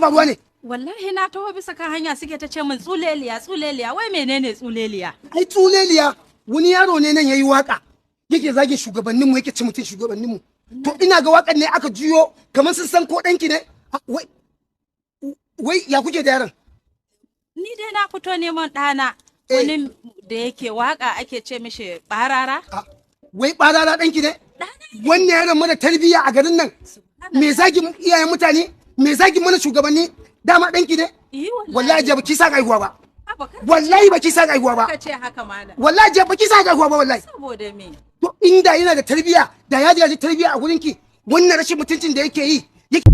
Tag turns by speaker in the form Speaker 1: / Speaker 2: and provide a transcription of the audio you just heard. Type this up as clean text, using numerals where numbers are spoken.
Speaker 1: Faruwa ne?
Speaker 2: Wallahi na taho bisa kan hanya suke ta ce min tsuleliya, tsuleliya. Wai menene tsuleliya?
Speaker 1: Ai tsuleliya wani yaro ne nan yayi waka, yake zage shugabanninmu, yake ci mutum shugabanninmu. To ina ga wakan ne aka juyo kamar sun san ko ɗanki ne. Wai wai, ya kuke da yaron?
Speaker 2: Ni dai na fito neman ɗana. Wani da yake waka ake ce mishi barara.
Speaker 1: Wai barara ɗanki ne? Wannan yaron mara tarbiyya a garin nan, me zagin iyayen mutane, me zagin mana shugabanni, dama ɗanki ne? Wallahi je baki sa haihuwa ba. Wallahi baki sa haihuwa ba.
Speaker 2: Ka ce haka, malam.
Speaker 1: Wallahi je baki sa haihuwa ba, wallahi.
Speaker 2: Saboda me?
Speaker 1: To inda yana da tarbiyya, da ya ji tarbiyya a gurinki, wannan rashin mutuncin da yake yi yake